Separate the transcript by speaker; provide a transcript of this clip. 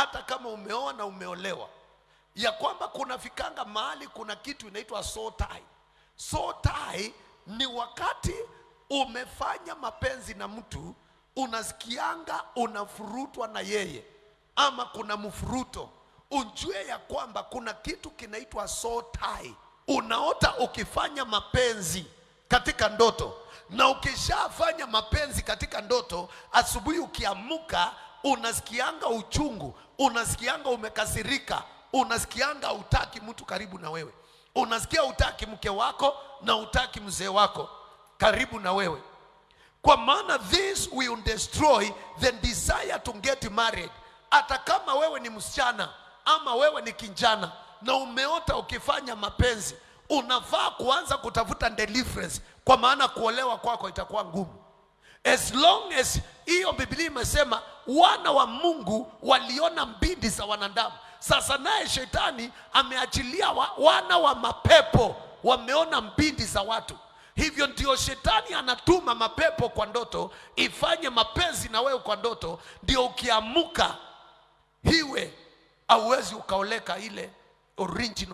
Speaker 1: Hata kama umeoa na umeolewa, ya kwamba kunafikanga mahali kuna kitu inaitwa soul tie. Soul tie ni wakati umefanya mapenzi na mtu, unasikianga unafurutwa na yeye ama kuna mfuruto, ujue ya kwamba kuna kitu kinaitwa soul tie. Unaota ukifanya mapenzi katika ndoto, na ukishafanya mapenzi katika ndoto, asubuhi ukiamuka unasikianga uchungu, unasikianga umekasirika, unasikianga utaki mtu karibu na wewe, unasikia utaki mke wako na utaki mzee wako karibu na wewe, kwa maana this will destroy the desire to get married. Hata kama wewe ni msichana ama wewe ni kijana na umeota ukifanya mapenzi, unafaa kuanza kutafuta deliverance, kwa maana kuolewa kwako itakuwa ngumu. As long as hiyo Biblia imesema wana wa Mungu waliona mbindi za wanadamu. Sasa naye shetani ameachilia wana wa mapepo wameona mbindi za watu. Hivyo ndio shetani anatuma mapepo kwa ndoto ifanye mapenzi na wewe kwa ndoto, ndio ukiamuka hiwe hauwezi ukaoleka ile original.